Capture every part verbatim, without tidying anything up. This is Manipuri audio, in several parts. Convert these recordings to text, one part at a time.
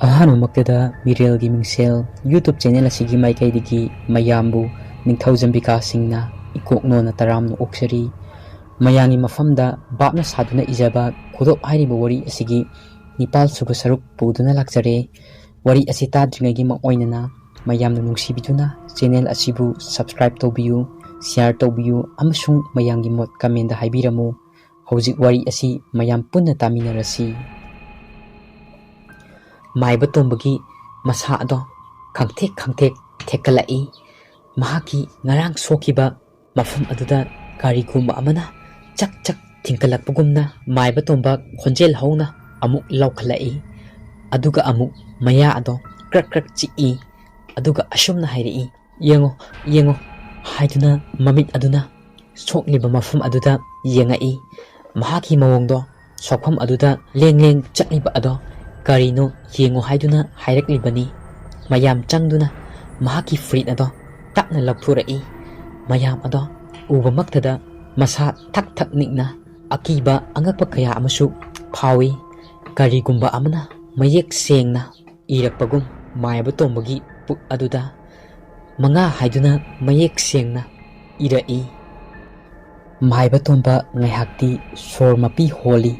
ꯑꯍꯥꯟꯕꯃꯛꯇꯗ ꯃꯤꯔꯦꯜꯒꯤ ꯃꯤꯡꯁꯦꯜ YouTube ꯆꯦꯅꯦꯜ ꯑꯁꯤꯒꯤ ꯃꯥꯏꯀꯩꯗꯒꯤ ꯃꯌꯥꯝꯕꯨ ꯅꯤꯡꯊꯧꯖꯝ ꯕꯤꯀꯥꯁ ꯁꯤꯡꯅ ꯏꯀꯣꯛꯅꯣꯅ ꯇꯔꯥꯝꯅ ꯑꯣꯛꯆꯔꯤ꯫ ꯃꯌꯥꯝꯒꯤ ꯃꯐꯝꯗ ꯚꯥꯞꯅ ꯁꯥꯗꯨꯅ ꯏꯖꯕ ꯈꯨꯗꯣꯞ ꯍꯥꯏꯔꯤꯕ ꯋꯥꯔꯤ ꯑꯁꯤꯒꯤ ꯅꯤꯄꯥꯜ ꯁꯨꯕ ꯁꯔꯨꯛ ꯄꯨꯗꯨꯅ ꯂꯥꯛꯆꯔꯦ꯫ ꯋꯥꯔꯤ ꯑꯁꯤ ꯇꯥꯗ꯭ꯔꯤꯉꯩꯒꯤ ꯃꯥꯡꯑꯣꯏꯅꯅ ꯃꯌꯥꯝꯅ ꯅꯨꯡꯁꯤꯕꯤꯗꯨꯅ ꯆꯦꯅꯦꯜ ꯑꯁꯤꯕꯨ subscribe ꯇꯧꯕꯤꯌꯨ, share ꯇꯧꯕꯤꯌꯨ ꯑꯃꯁꯨꯡ ꯃꯌꯥꯝꯒꯤ ꯃꯣꯠ comment ꯍꯥꯏꯕꯤꯔꯝꯃꯨ꯫ ꯍꯧꯖꯤꯛ ꯋꯥꯔꯤ ꯑꯁꯤ ꯃꯌꯥꯝ ꯄꯨꯟꯅ ꯇꯥꯃꯤꯟꯅꯔꯁꯤ꯫ ꯃꯥꯏꯕ ꯇꯣꯝꯕꯒꯤ ꯃꯁꯥ ꯑꯗꯣ ꯈꯪꯊꯦꯛ ꯈꯪꯊꯦꯛ ꯊꯦꯛꯀꯠꯂꯛꯏ꯫ ꯃꯍꯥꯛꯀꯤ ꯉꯔꯥꯡ ꯁꯣꯛꯈꯤꯕ ꯃꯐꯝ ꯑꯗꯨꯗ ꯀꯔꯤꯒꯨꯝꯕ ꯑꯃꯅ ꯆꯛ ꯆꯛ ꯊꯤꯡꯀꯠꯂꯛꯄꯒꯨꯝꯅ ꯃꯥꯏꯕ ꯇꯣꯝꯕ ꯈꯣꯟꯖꯦꯜ ꯍꯧꯅ ꯑꯃꯨꯛ ꯂꯥꯎꯈꯠꯂꯛꯏ꯫ ꯑꯗꯨꯒ ꯑꯃꯨꯛ ꯃꯌꯥ ꯑꯗꯣ ꯀ꯭ꯔꯛ ꯀ꯭ꯔꯛ ꯆꯤꯛꯏ꯫ ꯑꯗꯨꯒ ꯑꯁꯨꯝꯅ ꯍꯥꯏꯔꯛꯏ, "ꯌꯦꯡꯉꯣ, ꯌꯦꯡꯉꯣ" ꯍꯥꯏꯗꯨꯅ ꯃꯃꯤꯠ ꯑꯗꯨꯅ ꯁꯣꯛꯂꯤꯕ ꯃꯐꯝ ꯑꯗꯨꯗ ꯌꯦꯡꯉꯛꯏ꯫ ꯃꯍꯥꯛꯀꯤ ꯃꯑꯣꯡꯗꯣ, ꯁꯣꯛꯐꯝ ꯑꯗꯨꯗ ꯂꯦꯡ ꯂꯦꯡ ꯆꯠꯂꯤꯕ ꯑꯗꯣ ꯀꯔꯤꯅꯣ ꯌꯦꯡꯉꯨ ꯍꯥꯏꯗꯨꯅ ꯍꯥꯏꯔꯛꯂꯤꯕꯅꯤ꯫ ꯃꯌꯥꯝ ꯆꯪꯗꯨꯅ ꯃꯍꯥꯛꯀꯤ ꯐꯨꯔꯤꯠ ꯑꯗꯣ ꯇꯞꯅ ꯂꯧꯊꯣꯔꯛꯏ꯫ ꯃꯌꯥꯝ ꯑꯗꯣ ꯎꯕꯃꯛꯇꯗ ꯃꯁꯥ ꯊꯛ ꯊꯛ ꯅꯤꯛꯅ ꯑꯀꯤꯕ ꯑꯉꯛꯄ ꯀꯌꯥ ꯑꯃꯁꯨ ꯐꯥꯎꯏ꯫ ꯀꯔꯤꯒꯨꯝꯕ ꯑꯃꯅ ꯃꯌꯦꯛ ꯁꯦꯡꯅ ꯏꯔꯛꯄꯒꯨꯝ ꯃꯥꯏꯕ ꯇꯣꯝꯕꯒꯤ ꯄꯨꯛ ꯑꯗꯨꯗ ꯃꯉꯥ ꯍꯥꯏꯗꯨꯅ ꯃꯌꯦꯛ ꯁꯦꯡꯅ ꯏꯔꯛꯏ꯫ ꯃꯥꯏꯕ ꯇꯣꯝꯕ ꯉꯥꯏꯍꯥꯛꯇꯤ ꯁꯣꯔ ꯃꯄꯤ ꯍꯣꯜꯂꯤ꯫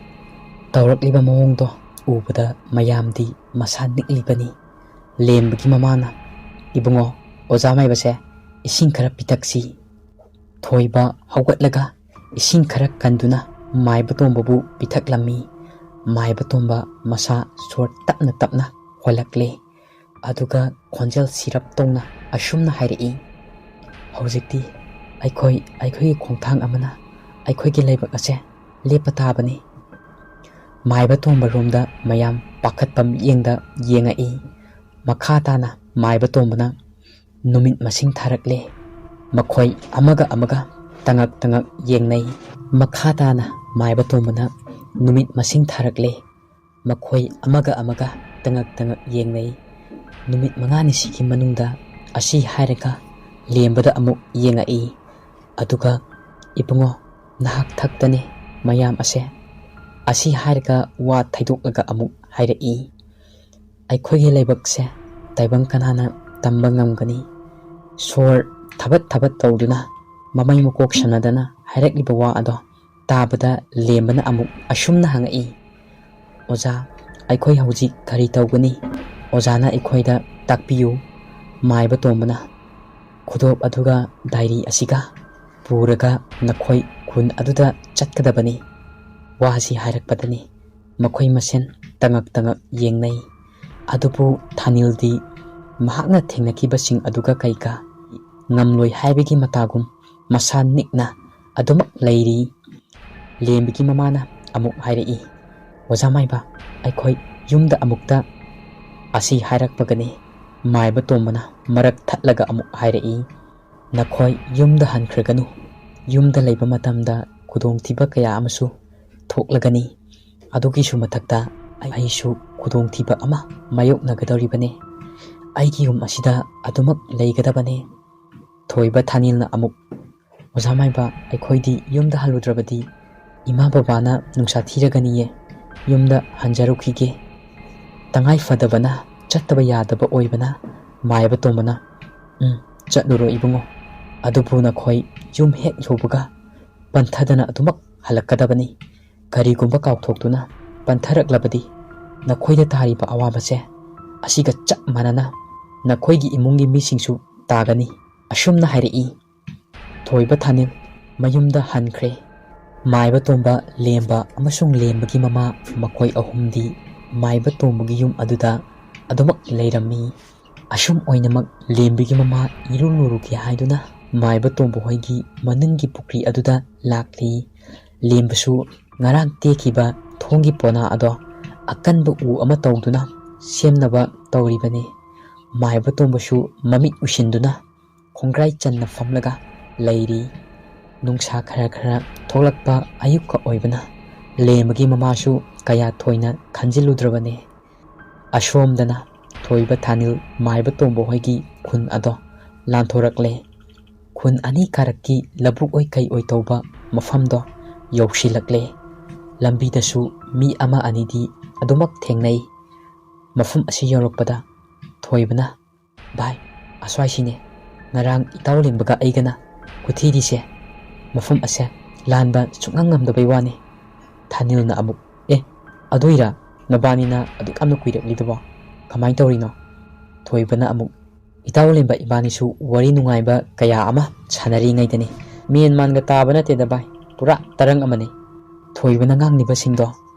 ꯇꯧꯔꯛꯂꯤꯕ ꯃꯑꯣꯡꯗꯣ ꯎꯕꯗ ꯃꯌꯥꯝꯗꯤ ꯃꯁꯥ ꯅꯤꯛꯂꯤꯕꯅꯤ꯫ ꯂꯦꯝꯕꯒꯤ ꯃꯃꯥꯅ, "ꯏꯕꯨꯡꯉꯣ, ꯑꯣꯖꯥ ꯃꯥꯏꯕꯁꯦ ꯏꯁꯤꯡ ꯈꯔ ꯄꯤꯊꯛꯁꯤ"꯫ ꯊꯣꯏꯕ ꯍꯧꯒꯠꯂꯒ ꯏꯁꯤꯡ ꯈꯔ ꯀꯟꯗꯨꯅ ꯃꯥꯏꯕ ꯇꯣꯝꯕꯕꯨ ꯄꯤꯊꯛꯂꯝꯃꯤ꯫ ꯃꯥꯏꯕ ꯇꯣꯝꯕ ꯃꯁꯥ ꯁꯣꯔ ꯇꯞꯅ ꯇꯞꯅ ꯍꯣꯜꯂꯛꯂꯦ꯫ ꯑꯗꯨꯒ ꯈꯣꯟꯖꯦꯜ ꯁꯤꯔꯞ ꯇꯧꯅ ꯑꯁꯨꯝꯅ ꯍꯥꯏꯔꯛꯏ, "ꯍꯧꯖꯤꯛꯇꯤ ꯑꯩꯈꯣꯏ, ꯑꯩꯈꯣꯏꯒꯤ ꯈꯣꯡꯊꯥꯡ ꯑꯃꯅ ꯑꯩꯈꯣꯏꯒꯤ ꯂꯩꯕꯥꯛ ꯑꯁꯦ ꯂꯦꯞꯄ ꯇꯥꯕꯅꯤ"꯫ ꯃꯥꯏꯕ ꯇꯣꯝꯕꯔꯣꯝꯗ ꯃꯌꯥꯝ ꯄꯥꯈꯠꯄ ꯃꯤꯠꯌꯦꯡꯗ ꯌꯦꯡꯉꯛꯏ꯫ ꯃꯈꯥ ꯇꯥꯅ ꯃꯥꯏꯕ ꯇꯣꯝꯕꯅ ꯅꯨꯃꯤꯠ ꯃꯁꯤꯡ ꯊꯥꯔꯛꯂꯦ꯫ ꯃꯈꯣꯏ ꯑꯃꯒ ꯑꯃꯒ ꯇꯉꯛ ꯇꯉꯛ ꯌꯦꯡꯅꯩ꯫ ꯃꯈꯥ ꯇꯥꯅ ꯃꯥꯏꯕ ꯇꯣꯝꯕꯅ ꯅꯨꯃꯤꯠ ꯃꯁꯤꯡ ꯊꯥꯔꯛꯂꯦ꯫ ꯃꯈꯣꯏ ꯑꯃꯒ ꯑꯃꯒ ꯇꯉꯛ ꯇꯉꯛ ꯌꯦꯡꯅꯩ꯫ ꯅꯨꯃꯤꯠ ꯃꯉꯥꯅꯤꯁꯤꯒꯤ ꯃꯅꯨꯡꯗ ꯑꯁꯤ ꯍꯥꯏꯔꯒ ꯂꯦꯝꯕꯗ ꯑꯃꯨꯛ ꯌꯦꯡꯉꯛꯏ꯫ ꯑꯗꯨꯒ, "ꯏꯕꯨꯡꯉꯣ, ꯅꯍꯥꯛ ꯊꯛꯇꯅꯦ ꯃꯌꯥꯝ ꯑꯁꯦ"꯫ ꯑꯁꯤ ꯍꯥꯏꯔꯒ ꯋꯥ ꯊꯩꯗꯣꯛꯂꯒ ꯑꯃꯨꯛ ꯍꯥꯏꯔꯛꯏ, ꯑꯩꯈꯣꯏꯒꯤ ꯂꯥꯏꯕꯛꯁꯦ ꯇꯥꯏꯕꯪ ꯀꯅꯥꯅ ꯇꯝꯕ ꯉꯝꯒꯅꯤ? ꯁꯣꯔ ꯊꯕꯠ ꯊꯕꯠ ꯇꯧꯗꯨꯅ ꯃꯃꯩ ꯃꯀꯣꯛ ꯁꯝꯅꯗꯅ ꯍꯥꯏꯔꯛꯂꯤꯕ ꯋꯥ ꯑꯗꯣ ꯇꯥꯕꯗ ꯂꯦꯝꯕꯅ ꯑꯃꯨꯛ ꯑꯁꯨꯝꯅ ꯍꯪꯉꯛꯏ, "ꯑꯣꯖꯥ, ꯑꯩꯈꯣꯏ ꯍꯧꯖꯤꯛ ꯀꯔꯤ ꯇꯧꯒꯅꯤ? ꯑꯣꯖꯥꯅ ꯑꯩꯈꯣꯏꯗ ꯇꯥꯛꯄꯤꯌꯨ꯫" ꯃꯥꯏꯕ ꯇꯣꯝꯕꯅ, "ꯈꯨꯗꯣꯞ ꯑꯗꯨꯒ ꯗꯥꯏꯔꯤ ꯑꯁꯤꯒ ꯄꯨꯔꯒ ꯅꯈꯣꯏ ꯈꯨꯟ ꯑꯗꯨꯗ ꯆꯠꯀꯗꯕꯅꯤ꯫" ꯋꯥꯁꯤ ꯍꯥꯏꯔꯛꯄꯗꯅꯤ ꯃꯈꯣꯏ ꯃꯁꯦꯟ ꯇꯉꯛ ꯇꯉꯛ ꯌꯦꯡꯅꯩ꯫ ꯑꯗꯨꯕꯨ ꯊꯥꯅꯤꯜꯗꯤ ꯃꯍꯥꯛꯅ ꯊꯦꯡꯅꯈꯤꯕꯁꯤꯡ ꯑꯗꯨꯒ ꯀꯩꯀꯥ ꯉꯝꯂꯣꯏ ꯍꯥꯏꯕꯒꯤ ꯃꯇꯥꯒꯨꯝ ꯃꯁꯥ ꯅꯤꯛꯅ ꯑꯗꯨꯃꯛ ꯂꯩꯔꯤ꯫ ꯂꯦꯝꯕꯤꯒꯤ ꯃꯃꯥꯅ ꯑꯃꯨꯛ ꯍꯥꯏꯔꯛꯏ, "ꯑꯣꯖꯥ ꯃꯥꯏꯕ, ꯑꯩꯈꯣꯏ ꯌꯨꯝꯗ ꯑꯃꯨꯛꯇ" ꯑꯁꯤ ꯍꯥꯏꯔꯛꯄꯒꯅꯤ ꯃꯥꯏꯕ ꯇꯣꯝꯕꯅ ꯃꯔꯛ ꯊꯠꯂꯒ ꯑꯃꯨꯛ ꯍꯥꯏꯔꯛꯏ, "ꯅꯈꯣꯏ ꯌꯨꯝꯗ ꯍꯟꯈ꯭ꯔꯒꯅꯨ꯫ ꯌꯨꯝꯗ ꯂꯩꯕ ꯃꯇꯝꯗ ꯈꯨꯗꯣꯡꯊꯤꯕ ꯀꯌꯥ ꯑꯃꯁꯨ ꯊꯣꯛꯂꯒꯅꯤ꯫ ꯑꯗꯨꯒꯤꯁꯨ ꯃꯊꯛꯇ ꯑꯩꯁꯨ ꯈꯨꯗꯣꯡꯊꯤꯕ ꯑꯃ ꯃꯥꯌꯣꯛꯅꯒꯗꯧꯔꯤꯕꯅꯤ꯫ ꯑꯩꯒꯤ ꯌꯨꯝ ꯑꯁꯤꯗ ꯑꯗꯨꯃꯛ ꯂꯩꯒꯗꯕꯅꯤ꯫" ꯊꯣꯏꯕ ꯊꯥꯅꯤꯜꯅ ꯑꯃꯨꯛ, "ꯑꯣꯖꯥ ꯃꯥꯏꯕ, ꯑꯩꯈꯣꯏꯗꯤ ꯌꯨꯝꯗ ꯍꯜꯂꯨꯗ꯭ꯔꯕꯗꯤ ꯏꯃꯥ ꯕꯕꯥꯅ ꯅꯨꯡꯁꯥ ꯊꯤꯔꯒꯅꯤꯌꯦ꯫ ꯌꯨꯝꯗ ꯍꯟꯖꯔꯨꯈꯤꯒꯦ꯫" ꯇꯉꯥꯏ ꯐꯗꯕꯅ ꯆꯠꯇꯕ ꯌꯥꯗꯕ ꯑꯣꯏꯕꯅ ꯃꯥꯏꯕ ꯇꯣꯝꯕꯅ, "ꯎꯝ, ꯆꯠꯂꯨꯔꯣ ꯏꯕꯨꯡꯉꯣ꯫ ꯑꯗꯨꯕꯨ ꯅꯈꯣꯏ ꯌꯨꯝ ꯍꯦꯛ ꯌꯧꯕꯒ ꯄꯟꯊꯗꯅ ꯑꯗꯨꯃꯛ ꯍꯜꯂꯛꯀꯗꯕꯅꯤ꯫ ꯀꯔꯤꯒꯨꯝꯕ ꯀꯥꯎꯊꯣꯛꯇꯨꯅ ꯄꯟꯊꯔꯛꯂꯕꯗꯤ ꯅꯈꯣꯏꯗ ꯇꯥꯔꯤꯕ ꯑꯋꯥꯕꯁꯦ ꯑꯁꯤꯒ ꯆꯞ ꯃꯥꯟꯅꯅ ꯅꯈꯣꯏꯒꯤ ꯏꯃꯨꯡꯒꯤ ꯃꯤꯁꯤꯡꯁꯨ ꯇꯥꯒꯅꯤ꯫" ꯑꯁꯨꯝꯅ ꯍꯥꯏꯔꯛꯏ꯫ ꯊꯣꯏꯕ ꯊꯥꯅꯤꯜ ꯃꯌꯨꯝꯗ ꯍꯟꯈ꯭ꯔꯦ꯫ ꯃꯥꯏꯕ ꯇꯣꯝꯕ, ꯂꯦꯝꯕ ꯑꯃꯁꯨꯡ ꯂꯦꯝꯕꯒꯤ ꯃꯃꯥ, ꯃꯈꯣꯏ ꯑꯍꯨꯝꯗꯤ ꯃꯥꯏꯕ ꯇꯣꯝꯕꯒꯤ ꯌꯨꯝ ꯑꯗꯨꯗ ꯑꯗꯨꯃꯛ ꯂꯩꯔꯝꯃꯤ꯫ ꯑꯁꯨꯝ ꯑꯣꯏꯅꯃꯛ ꯂꯦꯝꯕꯒꯤ ꯃꯃꯥ ꯏꯔꯨ ꯂꯨꯔꯨꯒꯦ ꯍꯥꯏꯗꯨꯅ ꯃꯥꯏꯕ ꯇꯣꯝꯕ ꯍꯣꯏꯒꯤ ꯃꯅꯤꯡꯒꯤ ꯄꯨꯈ꯭ꯔꯤ ꯑꯗꯨꯗ ꯂꯥꯛꯂꯤ꯫ ꯂꯦꯝꯕꯁꯨ ꯉꯔꯥꯡ ꯇꯦꯛꯈꯤꯕ ꯊꯣꯡꯒꯤ ꯄꯣꯅꯥ ꯑꯗꯣ ꯑꯀꯟꯕ ꯎ ꯑꯃ ꯇꯧꯗꯨꯅ ꯁꯦꯝꯅꯕ ꯇꯧꯔꯤꯕꯅꯤ꯫ ꯃꯥꯏꯕ ꯇꯣꯝꯕꯁꯨ ꯃꯃꯤꯠ ꯎꯏꯁꯤꯟꯗꯨꯅ ꯈꯣꯡꯒ꯭ꯔꯥꯏ ꯆꯟꯅ ꯐꯝꯂꯒ ꯂꯩꯔꯤ꯫ ꯅꯨꯡꯁꯥ ꯈꯔ ꯈꯔ ꯊꯣꯛꯂꯛꯄ ꯑꯌꯨꯛꯀ ꯑꯣꯏꯕꯅ ꯂꯦꯝꯕꯒꯤ ꯃꯃꯥꯁꯨ ꯀꯌꯥ ꯊꯣꯏꯅ ꯈꯟꯖꯤꯜꯂꯨꯗ꯭ꯔꯕꯅꯤ꯫ ꯑꯁꯣꯝꯗꯅ ꯊꯣꯏꯕ ꯊꯥꯅꯤꯜ ꯃꯥꯏꯕ ꯇꯣꯝꯕ ꯍꯣꯏꯒꯤ ꯈꯨꯟ ꯑꯗꯣ ꯂꯥꯟꯊꯣꯔꯛꯂꯦ꯫ ꯈꯨꯟ ꯑꯅꯤ ꯀꯥꯔꯛꯀꯤ ꯂꯧꯕꯨꯛ ꯑꯣꯏ ꯀꯩ ꯑꯣꯏ ꯇꯧꯕ ꯃꯐꯝꯗꯣ ꯌꯧꯁꯤꯜꯂꯛꯂꯦ꯫ ꯂꯝꯕꯤꯗꯁꯨ ꯃꯤ ꯑꯃ ꯑꯅꯤꯗꯤ ꯑꯗꯨꯃꯛ ꯊꯦꯡꯅꯩ꯫ ꯃꯐꯝ ꯑꯁꯤ ꯌꯧꯔꯛꯄꯗ ꯊꯣꯏꯕꯅ, "ꯚꯥꯏ, ꯑꯁ꯭ꯋꯥꯏꯁꯤꯅꯦ ꯉꯔꯥꯡ ꯏꯇꯥꯎ ꯂꯦꯝꯕꯒ ꯑꯩꯒꯅ ꯈꯨꯊꯤꯔꯤꯁꯦ꯫ ꯃꯐꯝ ꯑꯁꯦ ꯂꯥꯟꯕ ꯁꯨꯡꯉꯝ ꯉꯝꯗꯕꯩ ꯋꯥꯅꯤ꯫" ꯊꯥꯅꯤꯜꯅ ꯑꯃꯨꯛ, "ꯑꯦ, ꯑꯗꯨꯏꯔꯥ ꯅꯕꯥꯅꯤꯅ ꯑꯗꯨꯛ ꯌꯥꯝꯅ ꯀꯨꯏꯔꯛꯂꯤꯗꯨꯕꯣ? ꯀꯃꯥꯏꯅ ꯇꯧꯔꯤꯅꯣ?" ꯊꯣꯏꯕꯅ ꯑꯃꯨꯛ, "ꯏꯇꯥꯎ ꯂꯦꯝꯕ ꯏꯕꯥꯅꯤꯁꯨ ꯋꯥꯔꯤ ꯅꯨꯡꯉꯥꯏꯕ ꯀꯌꯥ ꯑꯃ ꯁꯥꯟꯅꯔꯤꯉꯩꯗꯅꯤ꯫ ꯃꯦꯟ ꯃꯥꯟꯒ ꯇꯥꯕ ꯅꯠꯇꯦꯗ ꯚꯥꯏ, ꯄꯨꯔꯥ ꯇꯔꯪ ꯑꯃꯅꯤ꯫" ꯊꯣꯏꯕꯅ ꯉꯥꯡꯂꯤꯕꯁꯤꯡꯗꯣ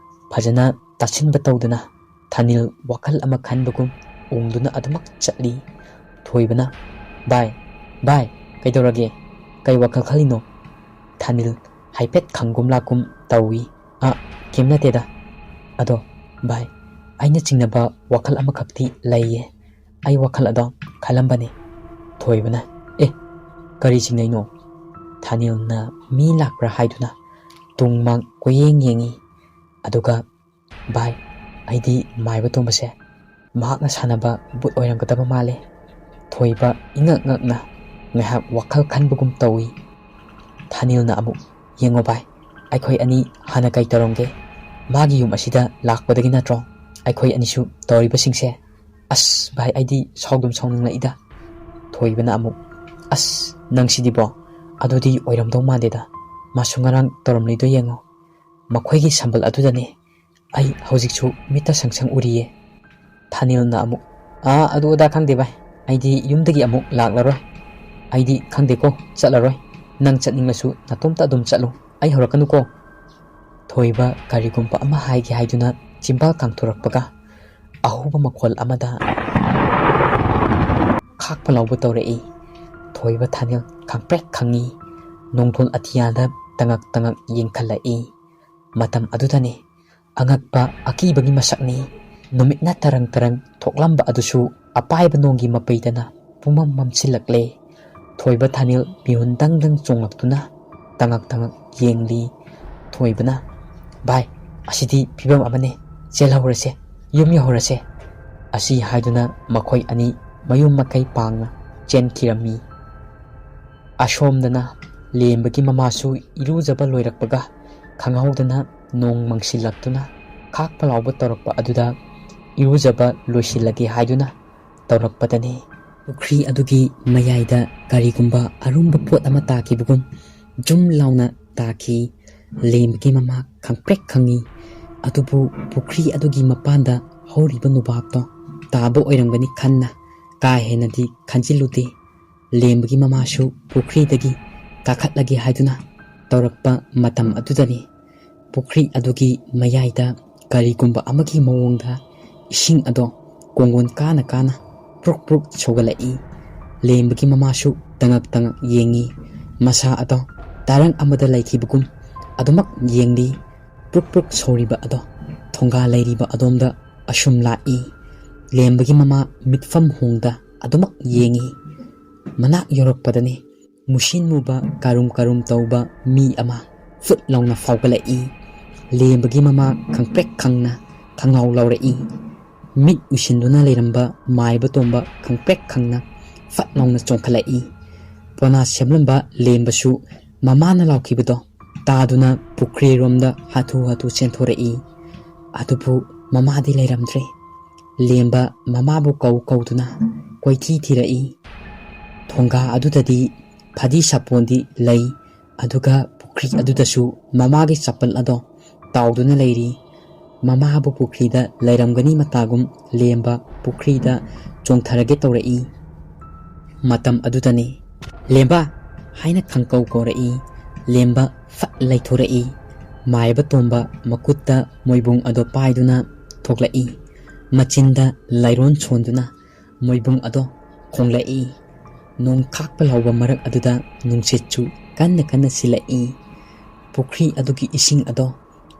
ꯐꯖꯅ ꯇꯥꯁꯤꯟꯕ ꯇꯧꯗꯅ ꯊꯥꯅꯤꯜ ꯋꯥꯈꯜ ꯑꯃ ꯈꯟꯕꯒꯨꯝ ꯎꯪꯗꯨꯅ ꯑꯗꯨꯃꯛ ꯆꯠꯂꯤ꯫ ꯊꯣꯏꯕꯅ, "ꯚꯥꯏ, ꯚꯥꯏ, ꯀꯩꯗꯧꯔꯒꯦ? ꯀꯩ ꯋꯥꯈꯜ ꯈꯜꯂꯤꯅꯣ?" ꯊꯥꯅꯤꯜ ꯍꯥꯏꯐꯦꯠ ꯈꯪꯒꯨꯝ ꯂꯥꯛꯀꯨꯝ ꯇꯧꯏ꯫ "ꯑ, ꯀꯩꯝ ꯅꯠꯇꯦꯗ꯫ ꯑꯗꯣ ꯚꯥꯏ, ꯑꯩꯅ ꯆꯤꯡꯅꯕ ꯋꯥꯈꯜ ꯑꯃꯈꯛꯇꯤ ꯂꯩꯌꯦ꯫ ꯑꯩ ꯋꯥꯈꯜ ꯑꯗꯣ ꯈꯜꯂꯝꯕꯅꯤ꯫" ꯊꯣꯏꯕꯅ, "ꯑꯦ, ꯀꯔꯤ ꯆꯤꯡꯅꯩꯅꯣ?" ꯊꯥꯅꯤꯜꯅ ꯃꯤ ꯂꯥꯛꯄ꯭ꯔꯥ ꯍꯥꯏꯗꯨꯅ ꯇꯨꯡ ꯃꯥꯡ ꯀꯣꯏꯌꯦꯡ ꯌꯦꯡꯉꯤ꯫ ꯑꯗꯨꯒ, "ꯚꯥꯏ, ꯑꯩꯗꯤ ꯃꯥꯏꯕ ꯇꯣꯝꯕꯁꯦ ꯃꯍꯥꯛꯅ ꯁꯥꯟꯅꯕ ꯚꯨꯠ ꯑꯣꯏꯔꯝꯒꯗꯕ ꯃꯥꯜꯂꯦ꯫" ꯊꯣꯏꯕ ꯏꯉꯛ ꯉꯛꯅ ꯉꯥꯏꯍꯥꯛ ꯋꯥꯈꯜ ꯈꯟꯕꯒꯨꯝ ꯇꯧꯏ꯫ ꯊꯥꯅꯤꯜꯅ ꯑꯃꯨꯛ, "ꯌꯦꯡꯉꯣ ꯚꯥꯏ, ꯑꯩꯈꯣꯏ ꯑꯅꯤ ꯍꯥꯟꯅ ꯀꯩ ꯇꯧꯔꯝꯒꯦ? ꯃꯥꯒꯤ ꯌꯨꯝ ꯑꯁꯤꯗ ꯂꯥꯛꯄꯗꯒꯤ ꯅꯠꯇ꯭ꯔꯣ ꯑꯩꯈꯣꯏ ꯑꯅꯤꯁꯨ ꯇꯧꯔꯤꯕꯁꯤꯡꯁꯦ? ꯑꯁ ꯚꯥꯏ, ꯑꯩꯗꯤ ꯁꯥꯎꯗꯨꯝ ꯁꯥꯎꯅꯤꯡꯂꯛꯏꯗ꯫" ꯊꯣꯏꯕꯅ ꯑꯃꯨꯛ, "ꯑꯁ, ꯅꯪꯁꯤꯗꯤꯕꯣ, ꯑꯗꯨꯗꯤ ꯑꯣꯏꯔꯝꯗꯧ ꯃꯥꯟꯗꯦꯗ꯫ ꯃꯥꯁꯨ ꯉꯔꯥꯡ ꯇꯧꯔꯝꯂꯤꯗꯣ ꯌꯦꯡꯉꯣ꯫ ꯃꯈꯣꯏꯒꯤ ꯁꯝꯕꯜ ꯑꯗꯨꯗꯅꯦ ꯑꯩ ꯍꯧꯖꯤꯛꯁꯨ ꯃꯤꯠꯇ ꯁꯪ ꯁꯪ ꯎꯔꯤꯌꯦ꯫" ꯊꯥꯅꯤꯜꯅ ꯑꯃꯨꯛ, "ꯑꯥ, ꯑꯗꯨ ꯑꯗꯥ ꯈꯪꯗꯦ ꯚꯥꯏ, ꯑꯩꯗꯤ ꯌꯨꯝꯗꯒꯤ ꯑꯃꯨꯛ ꯂꯥꯛꯂꯔꯣꯏ꯫ ꯑꯩꯗꯤ ꯈꯪꯗꯦꯀꯣ, ꯆꯠꯂꯔꯣꯏ꯫ ꯅꯪ ꯆꯠꯅꯤꯡꯂꯁꯨ ꯅꯇꯣꯝꯇ ꯑꯗꯨꯝ ꯆꯠꯂꯨ, ꯑꯩ ꯍꯧꯔꯛꯀꯅꯨꯀꯣ꯫" ꯊꯣꯏꯕ ꯀꯔꯤꯒꯨꯝꯕ ꯑꯃ ꯍꯥꯏꯒꯦ ꯍꯥꯏꯗꯨꯅ ꯆꯤꯝꯕꯥꯜ ꯀꯥꯡꯊꯣꯔꯛꯄꯒ ꯑꯍꯧꯕ ꯃꯈꯣꯜ ꯑꯃꯗ ꯈꯥꯛꯄ ꯂꯥꯎꯕ ꯇꯧꯔꯛꯏ꯫ ꯊꯣꯏꯕ ꯊꯥꯅꯤꯜ ꯈꯪꯄ꯭ꯔꯦꯛ ꯈꯪꯉꯤ꯫ ꯅꯣꯡꯗꯣꯜ ꯑꯇꯤꯌꯥꯗ ꯇꯉꯛ ꯇꯉꯛ ꯌꯦꯡꯈꯠꯂꯛꯏ꯫ ꯃꯇꯝ ꯑꯗꯨꯗꯅꯤ ꯑꯉꯛꯄ ꯑꯀꯤꯕꯒꯤ ꯃꯁꯛꯅꯤ꯫ ꯅꯨꯃꯤꯠꯅ ꯇꯔꯪ ꯇꯔꯪ ꯊꯣꯛꯂꯝꯕ ꯑꯗꯨꯁꯨ ꯑꯄꯥꯏꯕ ꯅꯣꯡꯒꯤ ꯃꯄꯩꯗꯅ ꯄꯨꯝꯃꯝ ꯃꯝꯁꯤꯜꯂꯛꯂꯦ꯫ ꯊꯣꯏꯕ ꯊꯥꯅꯤꯜ ꯃꯤꯍꯨꯟ ꯗꯪ ꯗꯪ ꯆꯣꯡꯂꯛꯇꯨꯅ ꯇꯉꯛ ꯇꯉꯛ ꯌꯦꯡꯂꯤ꯫ ꯊꯣꯏꯕꯅ, "ꯚꯥꯏ, ꯑꯁꯤꯗꯤ ꯐꯤꯕꯝ ꯑꯃꯅꯤ, ꯆꯦꯜꯍꯧꯔꯁꯦ, ꯌꯨꯝ ꯌꯧꯍꯧꯔꯁꯦ" ꯑꯁꯤ ꯍꯥꯏꯗꯨꯅ ꯃꯈꯣꯏ ꯑꯅꯤ ꯃꯌꯨꯝ ꯃꯀꯩ ꯄꯥꯡꯅ ꯆꯦꯟꯈꯤꯔꯝꯃꯤ꯫ ꯑꯁꯣꯝꯗꯅ ꯂꯦꯝꯕꯒꯤ ꯃꯃꯥꯁꯨ ꯏꯔꯨꯖꯕ ꯂꯣꯏꯔꯛꯄꯒ ꯈꯪꯍꯧꯗꯅ ꯅꯣꯡ ꯃꯪꯁꯤꯜꯂꯛꯇꯨꯅ ꯈꯥꯛꯄ ꯂꯥꯎꯕ ꯇꯧꯔꯛꯄ ꯑꯗꯨꯗ ꯏꯔꯨꯖꯕ ꯂꯣꯏꯁꯤꯜꯂꯒꯦ ꯍꯥꯏꯗꯨꯅ ꯇꯧꯔꯛꯄꯗꯅꯤ, ꯄꯨꯈ꯭ꯔꯤ ꯑꯗꯨꯒꯤ ꯃꯌꯥꯏꯗ ꯀꯔꯤꯒꯨꯝꯕ ꯑꯔꯨꯝꯕ ꯄꯣꯠ ꯑꯃ ꯇꯥꯈꯤꯕꯒꯨꯝ ꯖꯨꯝ ꯂꯥꯎꯅ ꯇꯥꯈꯤ꯫ ꯂꯦꯝꯕꯒꯤ ꯃꯃꯥ ꯈꯪꯄ꯭ꯔꯦꯛ ꯈꯪꯉꯤ꯫ ꯑꯗꯨꯕꯨ ꯄꯨꯈ꯭ꯔꯤ ꯑꯗꯨꯒꯤ ꯃꯄꯥꯟꯗ ꯍꯧꯔꯤꯕ ꯅꯣꯕꯥꯞꯇꯣ ꯇꯥꯕ ꯑꯣꯏꯔꯝꯒꯅꯤ ꯈꯟꯅ ꯀꯥ ꯍꯦꯟꯅꯗꯤ ꯈꯟꯖꯤꯜꯂꯨꯗꯦ꯫ ꯂꯦꯝꯕꯒꯤ ꯃꯃꯥꯁꯨ ꯄꯨꯈ꯭ꯔꯤꯗꯒꯤ ꯀꯥꯈꯠꯂꯒꯦ ꯍꯥꯏꯗꯨꯅ ꯇꯧꯔꯛꯄ ꯃꯇꯝ ꯑꯗꯨꯗꯅꯤ, ꯄꯨꯈ꯭ꯔꯤ ꯑꯗꯨꯒꯤ ꯃꯌꯥꯏꯗ ꯀꯔꯤꯒꯨꯝꯕ ꯑꯃꯒꯤ ꯃꯑꯣꯡꯗ ꯏꯁꯤꯡ ꯑꯗꯣ ꯀꯣꯡꯒꯣꯟ ꯀꯥꯅ ꯀꯥꯅ ꯄ꯭ꯔꯨꯛ ꯄ꯭ꯔꯨꯛ ꯁꯧꯒꯠꯂꯛꯏ꯫ ꯂꯦꯝꯕꯒꯤ ꯃꯃꯥꯁꯨ ꯇꯉꯛ ꯇꯉꯛ ꯌꯦꯡꯉꯤ꯫ ꯃꯁꯥ ꯑꯗꯣ ꯇꯥꯔꯪ ꯑꯃꯗ ꯂꯩꯈꯤꯕꯒꯨꯝ ꯑꯗꯨꯃꯛ ꯌꯦꯡꯂꯤ꯫ ꯄ꯭ꯔꯨꯛ ꯄ꯭ꯔꯨꯛ ꯁꯧꯔꯤꯕ ꯑꯗꯣ ꯊꯣꯡꯒꯥ ꯂꯩꯔꯤꯕ ꯑꯗꯣꯝꯗ ꯑꯁꯨꯝ ꯂꯥꯛꯏ꯫ ꯂꯦꯝꯕꯒꯤ ꯃꯃꯥ ꯃꯤꯠꯐꯝ ꯍꯣꯡꯗ ꯑꯗꯨꯃꯛ ꯌꯦꯡꯉꯤ꯫ ꯃꯅꯥꯛ ꯌꯧꯔꯛꯄꯗꯅꯤ ꯃꯨꯁꯤꯟ ꯃꯨꯕ ꯀꯥꯔꯨꯝ ꯀꯥꯔꯨꯝ ꯇꯧꯕ ꯃꯤ ꯑꯃ ꯐꯨꯠ ꯂꯥꯎꯅ ꯐꯥꯎꯒꯠꯂꯛꯏ꯫ ꯂꯦꯝꯕꯒꯤ ꯃꯃꯥ ꯈꯪꯄ꯭ꯔꯦꯛ ꯈꯪꯅ ꯈꯪꯉꯥꯎ ꯂꯥꯎꯔꯛꯏ꯫ ꯃꯤꯠ ꯎꯏꯁꯤꯟꯗꯨꯅ ꯂꯩꯔꯝꯕ ꯃꯥꯏꯕ ꯇꯣꯝꯕ ꯈꯪꯄ꯭ꯔꯦꯛ ꯈꯪꯅ ꯐꯠ ꯂꯥꯎꯅ ꯆꯣꯡꯈꯠꯂꯛꯏ꯫ ꯄꯣꯅꯥ ꯁꯦꯝꯂꯝꯕ ꯂꯦꯝꯕꯁꯨ ꯃꯃꯥꯅ ꯂꯥꯎꯈꯤꯕꯗꯣ ꯇꯥꯗꯨꯅ ꯄꯨꯈ꯭ꯔꯤꯔꯣꯝꯗ ꯍꯥꯊꯨ ꯍꯥꯊꯨ ꯆꯦꯟꯊꯣꯔꯛꯏ꯫ ꯑꯗꯨꯕꯨ ꯃꯃꯥꯗꯤ ꯂꯩꯔꯝꯗ꯭ꯔꯦ꯫ ꯂꯦꯝꯕ ꯃꯃꯥꯕꯨ ꯀꯧ ꯀꯧꯗꯨꯅ ꯀꯣꯏꯊꯤ ꯊꯤꯔꯛꯏ꯫ ꯊꯣꯡꯒꯥ ꯑꯗꯨꯗꯗꯤ ꯐꯗꯤ ꯁꯥꯄꯣꯟꯗꯤ ꯂꯩ, ꯑꯗꯨꯒ ꯄꯨꯈ꯭ꯔꯤ ꯑꯗꯨꯗꯁꯨ ꯃꯃꯥꯒꯤ ꯆꯄꯜ ꯑꯗꯣ ꯇꯥꯎꯗꯨꯅ ꯂꯩꯔꯤ꯫ ꯃꯃꯥꯕꯨ ꯄꯨꯈ꯭ꯔꯤꯗ ꯂꯩꯔꯝꯒꯅꯤ ꯃꯇꯥꯒꯨꯝ ꯂꯦꯝꯕ ꯄꯨꯈ꯭ꯔꯤꯗ ꯆꯣꯡꯊꯔꯒꯦ ꯇꯧꯔꯛꯏ꯫ ꯃꯇꯝ ꯑꯗꯨꯗꯅꯤ ꯂꯦꯝꯕ ꯍꯥꯏꯅ ꯈꯪꯀꯧ ꯀꯧꯔꯛꯏ꯫ ꯂꯦꯝꯕ ꯐꯠ ꯂꯩꯊꯣꯔꯛꯏ꯫ ꯃꯥꯏꯕ ꯇꯣꯝꯕ ꯃꯈꯨꯠꯇ ꯃꯣꯏꯕꯨꯡ ꯑꯗꯣ ꯄꯥꯏꯗꯨꯅ ꯊꯣꯛꯂꯛꯏ꯫ ꯃꯆꯤꯟꯗ ꯂꯥꯏꯔꯣꯟ ꯁꯣꯟꯗꯨꯅ ꯃꯣꯏꯕꯨꯡ ꯑꯗꯣ ꯈꯣꯡꯂꯛꯏ꯫ ꯅꯣꯡ ꯈꯥꯛꯄ ꯂꯥꯎꯕ ꯃꯔꯛ ꯑꯗꯨꯗ ꯅꯨꯡꯁꯤꯠꯁꯨ ꯀꯟꯅ ꯀꯟꯅ ꯁꯤꯜꯂꯛꯏ꯫ ꯄꯨꯈ꯭ꯔꯤ ꯑꯗꯨꯒꯤ ꯏꯁꯤꯡ ꯑꯗꯣ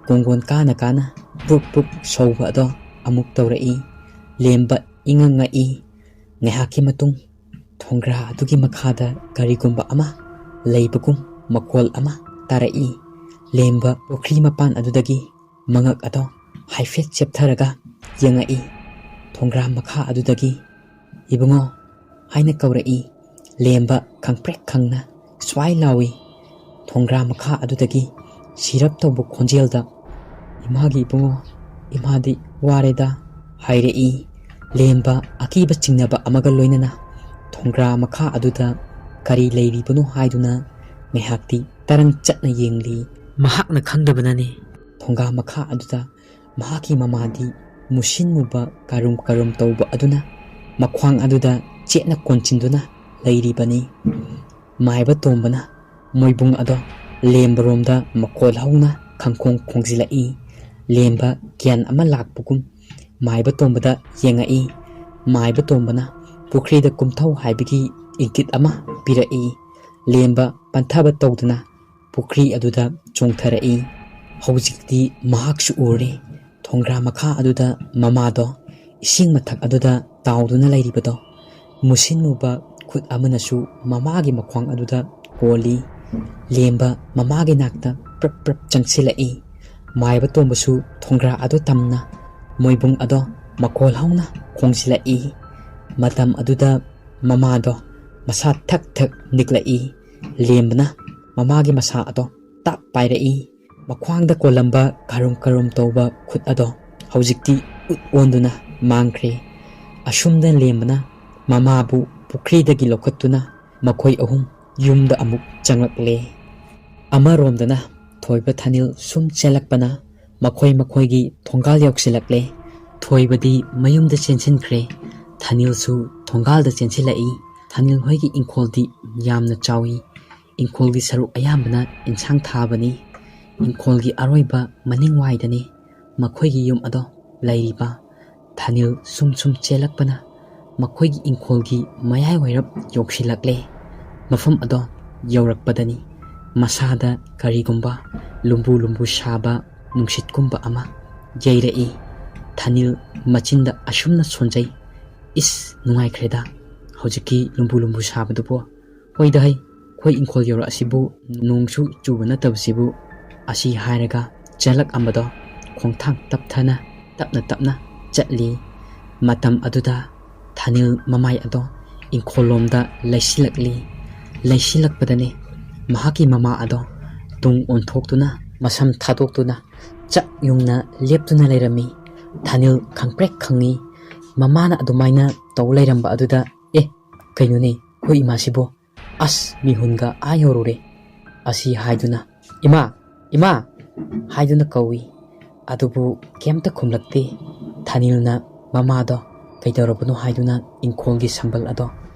ꯀꯣꯡꯒꯣꯟ ꯀꯥꯅ ꯀꯥꯅ ꯄ꯭ꯔꯨꯛ ꯄ꯭ꯔꯨꯛ ꯁꯧꯕ ꯑꯗꯣ ꯑꯃꯨꯛ ꯇꯧꯔꯛꯏ꯫ ꯂꯦꯝꯕ ꯏꯉꯛ ꯉꯛꯏ꯫ ꯉꯥꯏꯍꯥꯛꯀꯤ ꯃꯇꯨꯡ ꯊꯣꯡꯒ꯭ꯔꯥ ꯑꯗꯨꯒꯤ ꯃꯈꯥꯗ ꯀꯔꯤꯒꯨꯝꯕ ꯑꯃ ꯂꯩꯕꯒꯨꯝ ꯃꯈꯣꯜ ꯑꯃ ꯇꯥꯔꯛꯏ꯫ ꯂꯦꯝꯕ ꯄꯨꯈ꯭ꯔꯤ ꯃꯄꯥꯟ ꯑꯗꯨꯗꯒꯤ ꯃꯉꯛ ꯑꯗꯣ ꯍꯥꯏꯐꯦꯠ ꯆꯦꯞꯊꯔꯒ ꯌꯦꯡꯉꯛꯏ꯫ ꯊꯣꯡꯒ꯭ꯔꯥ ꯃꯈꯥ ꯑꯗꯨꯗꯒꯤ "ꯏꯕꯨꯡꯉꯣ" ꯍꯥꯏꯅ ꯀꯧꯔꯛꯏ꯫ ꯂꯦꯝꯕ ꯈꯪꯄ꯭ꯔꯦꯛ ꯈꯪꯅ ꯁ꯭ꯋꯥꯏ ꯂꯥꯎꯏ꯫ ꯊꯣꯡꯒ꯭ꯔꯥ ꯃꯈꯥ ꯑꯗꯨꯗꯒꯤ ꯁꯤꯔꯞ ꯇꯧꯕ ꯈꯣꯟꯖꯦꯜꯗ "ꯏꯃꯥꯒꯤ ꯏꯕꯨꯡꯉꯣ, ꯏꯃꯥꯗꯤ ꯋꯥꯔꯦꯗ" ꯍꯥꯏꯔꯛꯏ꯫ ꯂꯦꯝꯕ ꯑꯀꯤꯕ ꯆꯤꯡꯅꯕ ꯑꯃꯒ ꯂꯣꯏꯅꯅ ꯊꯣꯡꯒ꯭ꯔꯥ ꯃꯈꯥ ꯑꯗꯨꯗ ꯀꯔꯤ ꯂꯩꯔꯤꯕꯅꯣ ꯍꯥꯏꯗꯨꯅ ꯉꯥꯏꯍꯥꯛꯇꯤ ꯇꯔꯪ ꯆꯠꯅ ꯌꯦꯡꯂꯤ꯫ ꯃꯍꯥꯛꯅ ꯈꯪꯗꯕꯅꯅꯤ, ꯊꯣꯡꯒꯥ ꯃꯈꯥ ꯑꯗꯨꯗ ꯃꯍꯥꯛꯀꯤ ꯃꯃꯥꯗꯤ ꯃꯨꯁꯤꯟ ꯃꯨꯕ ꯀꯔꯨꯝ ꯀꯔꯨꯝ ꯇꯧꯕ ꯑꯗꯨꯅ ꯃꯈ꯭ꯋꯥꯡ ꯑꯗꯨꯗ ꯆꯦꯠꯅ ꯀꯣꯟꯁꯤꯟꯗꯨꯅ ꯂꯩꯔꯤꯕꯅꯤ꯫ ꯃꯥꯏꯕ ꯇꯣꯝꯕꯅ ꯃꯣꯏꯕꯨꯡ ꯑꯗꯣ ꯂꯦꯝꯕꯔꯣꯝꯗ ꯃꯈꯣꯜ ꯍꯧꯅ ꯈꯪꯈꯣꯡ ꯈꯣꯡꯖꯤꯜꯂꯛꯏ꯫ ꯂꯦꯝꯕ ꯒ꯭ꯌꯥꯟ ꯑꯃ ꯂꯥꯛꯄꯒꯨꯝ ꯃꯥꯏꯕ ꯇꯣꯝꯕꯗ ꯌꯦꯡꯉꯛꯏ꯫ ꯃꯥꯏꯕ ꯇꯣꯝꯕꯅ ꯄꯨꯈ꯭ꯔꯤꯗ ꯀꯨꯝꯊꯧ ꯍꯥꯏꯕꯒꯤ ꯏꯪꯒꯤꯠ ꯑꯃ ꯄꯤꯔꯛꯏ꯫ ꯂꯦꯝꯕ ꯄꯟꯊꯕ ꯇꯧꯗꯨꯅ ꯄꯨꯈ꯭ꯔꯤ ꯑꯗꯨꯗ ꯆꯣꯡꯊꯔꯛꯏ꯫ ꯍꯧꯖꯤꯛꯇꯤ ꯃꯍꯥꯛꯁꯨ ꯎꯔꯦ꯫ ꯊꯣꯡꯒ꯭ꯔꯥ ꯃꯈꯥ ꯑꯗꯨꯗ ꯃꯃꯥꯗꯣ ꯏꯁꯤꯡ ꯃꯊꯛ ꯑꯗꯨꯗ ꯇꯥꯎꯗꯨꯅ ꯂꯩꯔꯤꯕꯗꯣ꯫ ꯃꯨꯁꯤꯟ ꯃꯨꯕ ꯈꯨꯠ ꯑꯃꯅꯁꯨ ꯃꯃꯥꯒꯤ ꯃꯈ꯭ꯋꯥꯡ ꯑꯗꯨꯗ ꯀꯣꯜꯂꯤ꯫ ꯂꯦꯝꯕ ꯃꯃꯥꯒꯤ ꯅꯥꯛꯇ ꯄ꯭ꯔꯞ ꯄ꯭ꯔꯞ ꯆꯪꯁꯤꯜꯂꯛꯏ꯫ ꯃꯥꯏꯕ ꯇꯣꯝꯕꯁꯨ ꯊꯣꯡꯒ꯭ꯔꯥ ꯑꯗꯨ ꯇꯝꯅ ꯃꯣꯏꯕꯨꯡ ꯑꯗꯣ ꯃꯈꯣꯜ ꯍꯧꯅ ꯈꯣꯡꯖꯤꯜꯂꯛꯏ꯫ ꯃꯇꯝ ꯑꯗꯨꯗ ꯃꯃꯥꯗꯣ ꯃꯁꯥ ꯊꯛ ꯊꯛ ꯅꯤꯛꯂꯛꯏ꯫ ꯂꯦꯝꯕꯅ ꯃꯃꯥꯒꯤ ꯃꯁꯥ ꯑꯗꯣ ꯇꯥꯞ ꯄꯥꯏꯔꯛꯏ꯫ ꯃꯈ꯭ꯋꯥꯡꯗ ꯀꯣꯜꯂꯝꯕ ꯀꯔꯨꯝ ꯀꯔꯨꯝ ꯇꯧꯕ ꯈꯨꯠ ꯑꯗꯣ ꯍꯧꯖꯤꯛꯇꯤ ꯎꯠ ꯑꯣꯟꯗꯨꯅ ꯃꯥꯡꯈ꯭ꯔꯦ꯫ ꯑꯁꯨꯝꯅ ꯂꯦꯝꯕꯅ ꯃꯃꯥꯕꯨ ꯄꯨꯈ꯭ꯔꯤꯗꯒꯤ ꯂꯧꯈꯠꯇꯨꯅ ꯃꯈꯣꯏ ꯑꯍꯨꯝ ꯌꯨꯝꯗ ꯑꯃꯨꯛ ꯆꯪꯂꯛꯂꯦ꯫ ꯑꯃꯔꯣꯝꯗꯅ ꯊꯣꯏꯕ ꯊꯥꯅꯤꯜ ꯁꯨꯝ ꯆꯦꯜꯂꯛꯄꯅ ꯃꯈꯣꯏ ꯃꯈꯣꯏꯒꯤ ꯊꯣꯡꯒꯥꯜ ꯌꯧꯁꯤꯜꯂꯛꯂꯦ꯫ ꯊꯣꯏꯕꯗꯤ ꯃꯌꯨꯝꯗ ꯆꯦꯟꯁꯤꯟꯈ꯭ꯔꯦ꯫ ꯊꯥꯅꯤꯜꯁꯨ ꯊꯣꯡꯒꯥꯜꯗ ꯆꯦꯟꯁꯤꯜꯂꯛꯏ꯫ ꯊꯥꯅꯤꯜ ꯍꯣꯏꯒꯤ ꯏꯪꯈꯣꯜꯗꯤ ꯌꯥꯝꯅ ꯆꯥꯎꯏ꯫ ꯏꯪꯈꯣꯜꯒꯤ ꯁꯔꯨꯛ ꯑꯌꯥꯝꯕꯅ ꯏꯟꯁꯥꯡ ꯊꯥꯕꯅꯤ꯫ ꯏꯪꯈꯣꯜꯒꯤ ꯑꯔꯣꯏꯕ ꯃꯅꯤꯡꯋꯥꯏꯗꯅꯤ ꯃꯈꯣꯏꯒꯤ ꯌꯨꯝ ꯑꯗꯣ ꯂꯩꯔꯤꯕ꯫ ꯊꯥꯅꯤꯜ ꯁꯨꯝ ꯁꯨꯝ ꯆꯦꯜꯂꯛꯄꯅ ꯃꯈꯣꯏꯒꯤ ꯏꯪꯈꯣꯜꯒꯤ ꯃꯌꯥꯏ ꯋꯥꯏꯔꯞ ꯌꯧꯁꯤꯜꯂꯛꯂꯦ꯫ ꯃꯐꯝ ꯑꯗꯣ ꯌꯧꯔꯛꯄꯗꯅꯤ ꯃꯁꯥꯗ ꯀꯔꯤꯒꯨꯝꯕ ꯂꯨꯝꯕꯨ ꯂꯨꯝꯕꯨ ꯁꯥꯕ ꯅꯨꯡꯁꯤꯠꯀꯨꯝꯕ ꯑꯃ ꯌꯩꯔꯛꯏ꯫ ꯊꯥꯅꯤꯜ ꯃꯆꯤꯟꯗ ꯑꯁꯨꯝꯅ ꯁꯣꯟꯖꯩ, "ꯏꯁ, ꯅꯨꯡꯉꯥꯏꯈ꯭ꯔꯦꯗ ꯍꯧꯖꯤꯛꯀꯤ ꯂꯨꯝꯕꯨ ꯂꯨꯝꯕꯨ ꯁꯥꯕꯗꯨꯕꯨ꯫ ꯍꯣꯏꯗ ꯍꯩ, ꯑꯩꯈꯣꯏ ꯏꯪꯈꯣꯜ ꯌꯧꯔꯛꯑꯁꯤꯕꯨ, ꯅꯣꯡꯁꯨ ꯆꯨꯕ ꯅꯠꯇꯕꯁꯤꯕꯨ", ꯑꯁꯤ ꯍꯥꯏꯔꯒ ꯆꯦꯜꯂꯛꯑꯝꯕꯗꯣ ꯈꯣꯡꯊꯥꯡ ꯇꯞꯊꯅ ꯇꯞꯅ ꯇꯞꯅ ꯆꯠꯂꯤ꯫ ꯃꯇꯝ ꯑꯗꯨꯗ ꯊꯥꯅꯤꯜ ꯃꯃꯥꯏ ꯑꯗꯣ ꯏꯪꯈꯣꯜꯂꯣꯝꯗ ꯂꯩꯁꯤꯜꯂꯛꯂꯤ꯫ ꯂꯩꯁꯤꯜꯂꯛꯄꯗꯅꯤ ꯃꯍꯥꯛꯀꯤ ꯃꯃꯥ ꯑꯗꯣ ꯇꯨꯡ ꯑꯣꯟꯊꯣꯛꯇꯨꯅ ꯃꯁꯝ ꯊꯥꯗꯣꯛꯇꯨꯅ ꯆꯞ ꯌꯨꯡꯅ ꯂꯦꯞꯇꯨꯅ ꯂꯩꯔꯝꯃꯤ꯫ ꯊꯥꯅꯤꯜ ꯈꯪꯄ꯭ꯔꯦꯛ ꯈꯪꯉꯤ꯫ ꯃꯃꯥꯅ ꯑꯗꯨꯃꯥꯏꯅ ꯇꯧ ꯂꯩꯔꯝꯕ ꯑꯗꯨꯗ, "ꯑꯦ, ꯀꯩꯅꯣꯅꯦ, ꯑꯩꯈꯣꯏ ꯏꯃꯥꯁꯤꯕꯨ? ꯑꯁ, ꯃꯤꯍꯨꯟꯒ ꯑꯥ ꯌꯧꯔꯨꯔꯦ" ꯑꯁꯤ ꯍꯥꯏꯗꯨꯅ, "ꯏꯃꯥ, ꯏꯃꯥ!" ꯍꯥꯏꯗꯨꯅ ꯀꯧꯏ꯫ ꯑꯗꯨꯕꯨ ꯀꯩꯝꯇ ꯈꯨꯝꯂꯛꯇꯦ꯫ ꯊꯥꯅꯤꯜꯅ ꯃꯃꯥꯗꯣ ꯀꯩꯗꯧꯔꯕꯅꯣ ꯍꯥꯏꯗꯨꯅ ꯏꯪꯈꯣꯜꯒꯤ ꯁꯝꯕꯜ ꯑꯗꯣ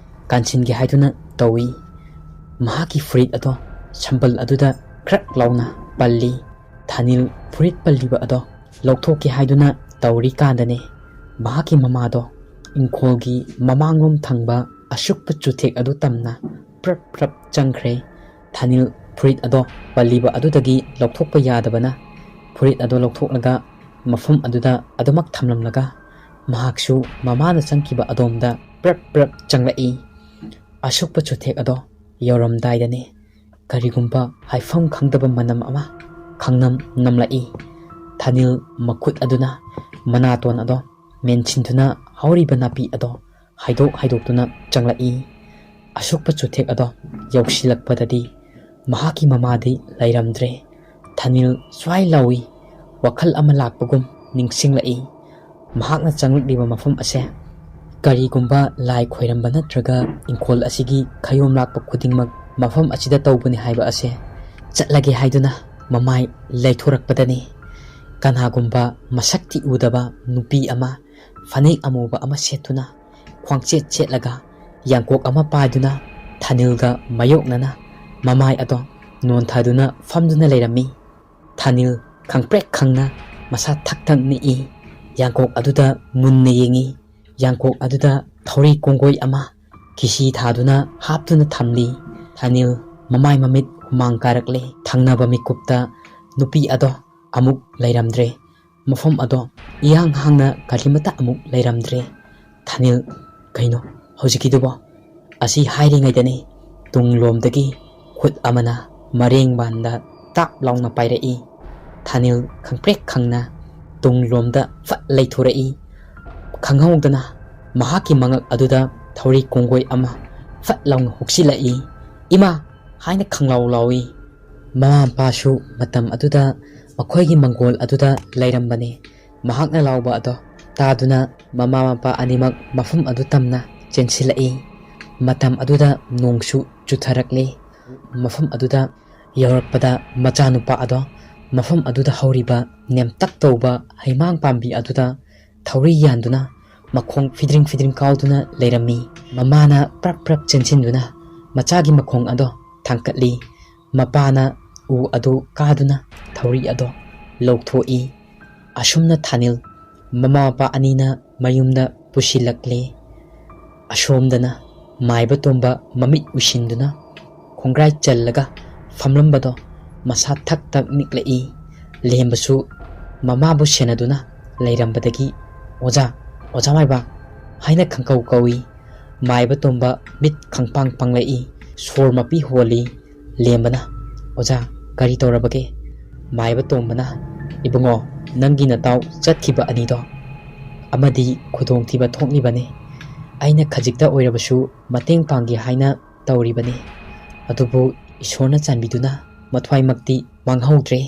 ꯀꯥꯟꯁꯤꯟꯒꯦ ꯍꯥꯏꯗꯨꯅ ꯇꯧꯏ꯫ ꯃꯍꯥꯛꯀꯤ ꯐꯨꯔꯤꯠ ꯑꯗꯣ ꯁꯝꯕꯜ ꯑꯗꯨꯗ ꯈ꯭ꯔꯛ ꯂꯥꯎꯅ ꯄꯜꯂꯤ꯫ ꯊꯥꯅꯤꯜ ꯐꯨꯔꯤꯠ ꯄꯜꯂꯤꯕ ꯑꯗꯣ ꯂꯧꯊꯣꯛꯀꯦ ꯍꯥꯏꯗꯨꯅ ꯇꯧꯔꯤꯀꯥꯟꯗꯅꯦ, ꯃꯍꯥꯛꯀꯤ ꯃꯃꯥꯗꯣ ꯏꯪꯈꯣꯜꯒꯤ ꯃꯃꯥꯡꯂꯣꯝ ꯊꯪꯕ ꯑꯁꯨꯛꯄ ꯆꯨꯊꯦꯛ ꯑꯗꯨ ꯇꯝꯅ ꯄ꯭ꯔꯞ ꯄ꯭ꯔꯞ ꯆꯪꯈ꯭ꯔꯦ꯫ ꯊꯥꯅꯤꯜ ꯐꯨꯔꯤꯠ ꯑꯗꯣ ꯄꯜꯂꯤꯕ ꯑꯗꯨꯗꯒꯤ ꯂꯧꯊꯣꯛꯄ ꯌꯥꯗꯕꯅ, ꯐꯨꯔꯤꯠ ꯑꯗꯣ ꯂꯧꯊꯣꯛꯂꯒ ꯃꯐꯝ ꯑꯗꯨꯗ ꯑꯗꯨꯃꯛ ꯊꯝꯂꯝꯂꯒ, ꯃꯍꯥꯛꯁꯨ ꯃꯃꯥꯅ ꯆꯪꯈꯤꯕ ꯑꯗꯣꯝꯗ ꯄ꯭ꯔꯞ ꯄ꯭ꯔꯞ ꯆꯪꯂꯛꯏ꯫ ꯑꯁꯨꯛꯄ ꯆꯨꯊꯦꯛ ꯑꯗꯣ ꯌꯧꯔꯝꯗꯥꯏꯗꯅꯤ ꯀꯔꯤꯒꯨꯝꯕ ꯍꯥꯏꯐꯝ ꯈꯪꯗꯕ ꯃꯅꯝ ꯑꯃ ꯈꯪꯅꯝ ꯅꯝꯂꯛꯏ꯫ ꯊꯥꯅꯤꯜ ꯃꯈꯨꯠ ꯑꯗꯨꯅ ꯃꯅꯥꯇꯣꯟ ꯑꯗꯣ ꯃꯦꯟꯁꯤꯟꯗꯨꯅ ꯍꯧꯔꯤꯕ ꯅꯥꯄꯤ ꯑꯗꯣ ꯍꯥꯏꯗꯣꯛ ꯍꯥꯏꯗꯣꯛꯇꯨꯅ ꯆꯪꯂꯛꯏ꯫ ꯑꯁꯨꯛꯄ ꯆꯨꯊꯦꯛ ꯑꯗꯣ ꯌꯧꯁꯤꯜꯂꯛꯄꯗꯗꯤ ꯃꯍꯥꯛꯀꯤ ꯃꯃꯥꯗꯤ ꯂꯩꯔꯝꯗ꯭ꯔꯦ꯫ ꯊꯥꯅꯤꯜ ꯁ꯭ꯋꯥꯏ ꯂꯥꯎꯏ꯫ ꯋꯥꯈꯜ ꯑꯃ ꯂꯥꯛꯄꯒꯨꯝ ꯅꯤꯡꯁꯤꯡꯂꯛꯏ꯫ ꯃꯍꯥꯛꯅ ꯆꯪꯂꯛꯂꯤꯕ ꯃꯐꯝ ꯑꯁꯦ ꯀꯔꯤꯒꯨꯝꯕ ꯂꯥꯏ ꯈꯣꯏꯔꯝꯕ ꯅꯠꯇ꯭ꯔꯒ ꯏꯪꯈꯣꯜ ꯑꯁꯤꯒꯤ ꯈꯌꯣꯝ ꯂꯥꯛꯄ ꯈꯨꯗꯤꯡꯃꯛ ꯃꯐꯝ ꯑꯁꯤꯗ ꯇꯧꯕꯅꯤ ꯍꯥꯏꯕ ꯑꯁꯦ ꯆꯠꯂꯒꯦ ꯍꯥꯏꯗꯨꯅ ꯃꯃꯥꯏ ꯂꯩꯊꯣꯔꯛꯄꯗꯅꯤ ꯀꯅꯥꯒꯨꯝꯕ ꯃꯁꯛꯇꯤ ꯎꯗꯕ ꯅꯨꯄꯤ ꯑꯃ ꯐꯅꯦꯛ ꯑꯃꯨꯕ ꯑꯃ ꯁꯦꯠꯇꯨꯅ ꯈ꯭ꯋꯥꯡꯆꯦꯠ ꯆꯦꯠꯂꯒ ꯌꯥꯡꯀꯣꯛ ꯑꯃ ꯄꯥꯏꯗꯨꯅ ꯊꯥꯅꯤꯜꯒ ꯃꯥꯌꯣꯛꯅꯅ ꯃꯃꯥꯏ ꯑꯗꯣ ꯅꯣꯟꯊꯗꯨꯅ ꯐꯝꯗꯨꯅ ꯂꯩꯔꯝꯃꯤ꯫ ꯊꯥꯅꯤꯜ ꯈꯪꯄ꯭ꯔꯦꯛ ꯈꯪꯅ ꯃꯁꯥ ꯊꯛ ꯊꯛ ꯅꯤꯛꯏ꯫ ꯌꯥꯡꯀꯣꯛ ꯑꯗꯨꯗ ꯃꯨꯟꯅ ꯌꯦꯡꯏ꯫ ꯌꯥꯡꯀꯣꯛ ꯑꯗꯨꯗ ꯊꯧꯔꯤ ꯀꯣꯡꯒꯣꯏ ꯑꯃ ꯀꯤꯁꯤ ꯊꯥꯗꯨꯅ ꯍꯥꯞꯇꯨꯅ ꯊꯝꯂꯤ꯫ ꯊꯥꯅꯤꯜ ꯃꯃꯥꯏ ꯃꯃꯤꯠ ꯍꯨꯃꯥꯡ ꯀꯥꯔꯛꯂꯦ꯫ ꯊꯪꯅꯕ ꯃꯤꯀꯨꯞꯇ ꯅꯨꯄꯤ ꯑꯗꯣ ꯑꯃꯨꯛ ꯂꯩꯔꯝꯗ꯭ꯔꯦ꯫ ꯃꯐꯝ ꯑꯗꯣ ꯏꯍꯥꯡ ꯍꯥꯡꯅ ꯀꯔꯤꯃꯇ ꯑꯃꯨꯛ ꯂꯩꯔꯝꯗ꯭ꯔꯦ꯫ ꯊꯥꯅꯤꯜ, "ꯀꯩꯅꯣ ꯍꯧꯖꯤꯛꯀꯤꯗꯨꯕꯣ?" ꯑꯁꯤ ꯍꯥꯏꯔꯤꯉꯩꯗꯅꯤ ꯇꯨꯡꯂꯣꯝꯗꯒꯤ ꯈꯨꯠ ꯑꯃꯅ ꯃꯔꯦꯡꯕꯥꯟꯗ ꯇꯥꯞ ꯂꯥꯎꯅ ꯄꯥꯏꯔꯛꯏ꯫ ꯊꯥꯅꯤꯜ ꯈꯪꯄ꯭ꯔꯦꯛ ꯈꯪꯅ ꯇꯨꯡꯂꯣꯝꯗ ꯐꯠ ꯂꯩꯊꯣꯔꯛꯏ꯫ ꯈꯪꯍꯧꯗꯅ ꯃꯍꯥꯛꯀꯤ ꯃꯉꯛ ꯑꯗꯨꯗ ꯊꯧꯔꯤ ꯀꯣꯡꯒꯣꯏ ꯑꯃ ꯐꯠ ꯂꯥꯎꯅ ꯍꯨꯛꯆꯤꯜꯂꯛꯏ꯫ "ꯏꯃꯥ!" ꯍꯥꯏꯅ ꯈꯪꯂꯥꯎ ꯂꯥꯎꯏ꯫ ꯃꯃꯥ ꯃꯄꯥꯁꯨ ꯃꯇꯝ ꯑꯗꯨꯗ ꯃꯈꯣꯏꯒꯤ ꯃꯪꯒꯣꯜ ꯑꯗꯨꯗ ꯂꯩꯔꯝꯕꯅꯤ꯫ ꯃꯍꯥꯛꯅ ꯂꯥꯎꯕ ꯑꯗꯣ ꯇꯥꯗꯨꯅ ꯃꯃꯥ ꯃꯄꯥ ꯑꯅꯤꯃꯛ ꯃꯐꯝ ꯑꯗꯨ ꯇꯝꯅ ꯆꯦꯟꯁꯤꯜꯂꯛꯏ꯫ ꯃꯇꯝ ꯑꯗꯨꯗ ꯅꯣꯡꯁꯨ ꯆꯨꯊꯔꯛꯂꯤ꯫ ꯃꯐꯝ ꯑꯗꯨꯗ ꯌꯧꯔꯛꯄꯗ ꯃꯆꯥꯅꯨꯄꯥ ꯑꯗꯣ ꯃꯐꯝ ꯑꯗꯨꯗ ꯍꯧꯔꯤꯕ ꯅꯦꯝꯇꯛ ꯇꯧꯕ ꯍꯩꯃꯥꯡ ꯄꯥꯝꯕꯤ ꯑꯗꯨꯗ ꯊꯧꯔꯤ ꯌꯥꯟꯗꯨꯅ ꯃꯈꯣꯡ ꯐꯤꯗ꯭ꯔꯤꯡ ꯐꯤꯗ꯭ꯔꯤꯡ ꯀꯥꯎꯗꯨꯅ ꯂꯩꯔꯝꯃꯤ꯫ ꯃꯃꯥꯅ ꯄ꯭ꯔꯞ ꯄ꯭ꯔꯞ ꯆꯦꯟꯁꯤꯟꯗꯨꯅ ꯃꯆꯥꯒꯤ ꯃꯈꯣꯡ ꯑꯗꯣ ꯊꯥꯡꯀꯠꯂꯤ꯫ ꯃꯄꯥꯅ ꯎ ꯑꯗꯨ ꯀꯥꯗꯨꯅ ꯊꯧꯔꯤ ꯑꯗꯣ ꯂꯧꯊꯣꯛꯏ꯫ ꯑꯁꯨꯝꯅ ꯊꯥꯅꯤꯜ ꯃꯃꯥ ꯃꯄꯥ ꯑꯅꯤꯅ ꯃꯌꯨꯝꯗ ꯄꯨꯁꯤꯜꯂꯛꯂꯦ꯫ ꯑꯁꯣꯝꯗꯅ ꯃꯥꯏꯕ ꯇꯣꯝꯕ ꯃꯃꯤꯠ ꯎꯏꯁꯤꯟꯗꯨꯅ ꯈꯣꯡꯒ꯭ꯔꯥꯏ ꯆꯜꯂꯒ ꯐꯝꯂꯝꯕꯗꯣ ꯃꯁꯥ ꯊꯛ ꯊꯛ ꯅꯤꯛꯂꯛꯏ꯫ ꯂꯦꯝꯕꯁꯨ ꯃꯃꯥꯕꯨ ꯁꯦꯟꯅꯗꯨꯅ ꯂꯩꯔꯝꯕꯗꯒꯤ "ꯑꯣꯖꯥ, ꯑꯣꯖꯥ ꯃꯥꯏꯕ" ꯍꯥꯏꯅ ꯈꯪꯀꯧ ꯀꯧꯏ꯫ ꯃꯥꯏꯕ ꯇꯣꯝꯕ ꯃꯤꯠ ꯈꯪꯄꯥꯡ ꯄꯥꯡꯂꯛꯏ꯫ ꯁꯣꯔ ꯃꯄꯤ ꯍꯣꯜꯂꯤ꯫ ꯂꯦꯝꯕꯅ, "ꯑꯣꯖꯥ, ꯀꯔꯤ ꯇꯧꯔꯕꯒꯦ?" ꯃꯥꯏꯕ ꯇꯣꯝꯕꯅ, "ꯏꯕꯨꯡꯉꯣ, ꯅꯪꯒꯤ ꯅꯇꯥꯎ ꯆꯠꯈꯤꯕ ꯑꯅꯤꯗꯣ ꯑꯃꯗꯤ ꯈꯨꯗꯣꯡꯊꯤꯕ ꯊꯣꯛꯂꯤꯕꯅꯤ꯫ ꯑꯩꯅ ꯈꯖꯤꯛꯇ ꯑꯣꯏꯔꯕꯁꯨ ꯃꯇꯦꯡ ꯄꯥꯡꯒꯦ ꯍꯥꯏꯅ ꯇꯧꯔꯤꯕꯅꯤ꯫ ꯑꯗꯨꯕꯨ ꯏꯁꯣꯔꯅ ꯆꯥꯟꯕꯤꯗꯨꯅ ꯃꯊ꯭ꯋꯥꯏꯃꯛꯇꯤ ꯃꯥꯡꯍꯧꯗ꯭ꯔꯦ꯫"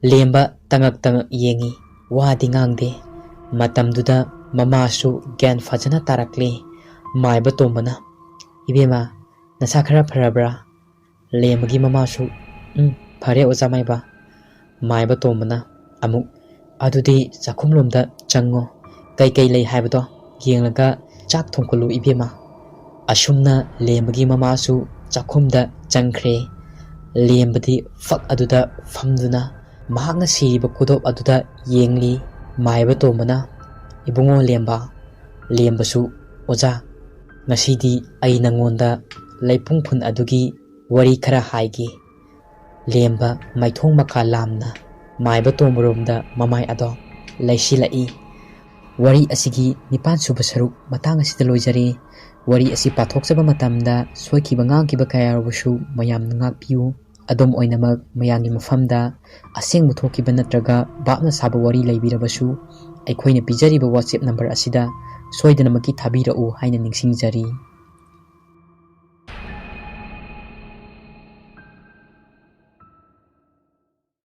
ꯂꯦꯝꯕ ꯇꯉꯛ ꯇꯉꯛ ꯌꯦꯡꯉꯤ꯫ ꯋꯥꯗꯤ ꯉꯥꯡꯗꯦ꯫ ꯃꯇꯝꯗꯨꯗ ꯃꯃꯥꯁꯨ ꯒ꯭ꯌꯥꯟ ꯐꯖꯅ ꯇꯥꯔꯛꯂꯦ꯫ ꯃꯥꯏꯕ ꯇꯣꯝꯕꯅ, "ꯏꯕꯦꯝꯃ, ꯅꯁꯥ ꯈꯔ ꯐꯔꯕ꯭ꯔꯥ?" ꯂꯦꯝꯕꯒꯤ ꯃꯃꯥꯁꯨ, "ꯎꯝ, ꯐꯔꯦ ꯑꯣꯖꯥ ꯃꯥꯏꯕ꯫" ꯃꯥꯏꯕ ꯇꯣꯝꯕꯅ ꯑꯃꯨꯛ, "ꯑꯗꯨꯗꯤ ꯆꯥꯛꯈꯨꯝꯂꯣꯝꯗ ꯆꯪꯉꯣ꯫ ꯀꯩꯀꯩ ꯂꯩ ꯍꯥꯏꯕꯗꯣ ꯌꯦꯡꯂꯒ ꯆꯥꯛ ꯊꯣꯡꯀꯠꯂꯨ ꯏꯕꯦꯝꯃ꯫" ꯑꯁꯨꯝꯅ ꯂꯦꯝꯕꯒꯤ ꯃꯃꯥꯁꯨ ꯆꯥꯛꯈꯨꯝꯗ ꯆꯪꯈ꯭ꯔꯦ꯫ ꯂꯦꯝꯕꯗꯤ ꯐꯛ ꯑꯗꯨꯗ ꯐꯝꯗꯨꯅ ꯃꯍꯥꯛꯅ ꯁꯤꯔꯤꯕ ꯈꯨꯗꯣꯞ ꯑꯗꯨꯗ ꯌꯦꯡꯂꯤ꯫ ꯃꯥꯏꯕ ꯇꯣꯝꯕꯅ, "ꯏꯕꯨꯡꯉꯣ ꯂꯦꯝꯕ꯫" ꯂꯦꯝꯕꯁꯨ, "ꯑꯣꯖꯥ, ꯉꯁꯤꯗꯤ ꯑꯩ ꯅꯉꯣꯟꯗ ꯂꯩꯄꯨꯡ ꯐꯨꯟ ꯑꯗꯨꯒꯤ ꯋꯥꯔꯤ ꯈꯔ ꯍꯥꯏꯒꯦ꯫" ꯂꯦꯝꯕ ꯃꯥꯏꯊꯣꯡ ꯃꯀꯥ ꯂꯥꯝꯅ ꯃꯥꯏꯕ ꯇꯣꯝꯕꯔꯣꯝꯗ ꯃꯃꯥꯏ ꯑꯗꯣ ꯂꯩꯁꯤꯜꯂꯛꯏ꯫ ꯋꯥꯔꯤ ꯑꯁꯤꯒꯤ ꯅꯤꯄꯥꯟ ꯁꯨꯕ ꯁꯔꯨꯛ ꯃꯇꯥꯡ ꯑꯁꯤꯗ ꯂꯣꯏꯖꯔꯦ꯫ ꯋꯥꯔꯤ ꯑꯁꯤ ꯄꯥꯊꯣꯛꯆꯕ ꯃꯇꯝꯗ ꯁꯣꯏꯈꯤꯕ ꯉꯥꯡꯈꯤꯕ ꯀꯌꯥ ꯌꯥꯎꯔꯕꯁꯨ ꯃꯌꯥꯝꯅ ꯉꯥꯛꯄꯤꯌꯨ꯫ ꯑꯗꯣꯝ ꯑꯣꯏꯅꯃꯛ ꯃꯌꯥꯝꯒꯤ ꯃꯐꯝꯗ ꯑꯁꯦꯡꯕ ꯊꯣꯛꯈꯤꯕ ꯅꯠꯇ꯭ꯔꯒ ꯚꯥꯞꯅ ꯁꯥꯕ ꯋꯥꯔꯤ ꯂꯩꯕꯤꯔꯕꯁꯨ ꯑꯩꯈꯣꯏꯅ ꯄꯤꯖꯔꯤꯕ WhatsApp ꯅꯝꯕꯔ ꯑꯁꯤꯗ ꯁꯣꯏꯗꯅꯃꯛꯀꯤ ꯊꯥꯕꯤꯔꯛꯎ ꯍꯥꯏꯅ ꯅꯤꯡꯁꯤꯡꯖꯔꯤ꯫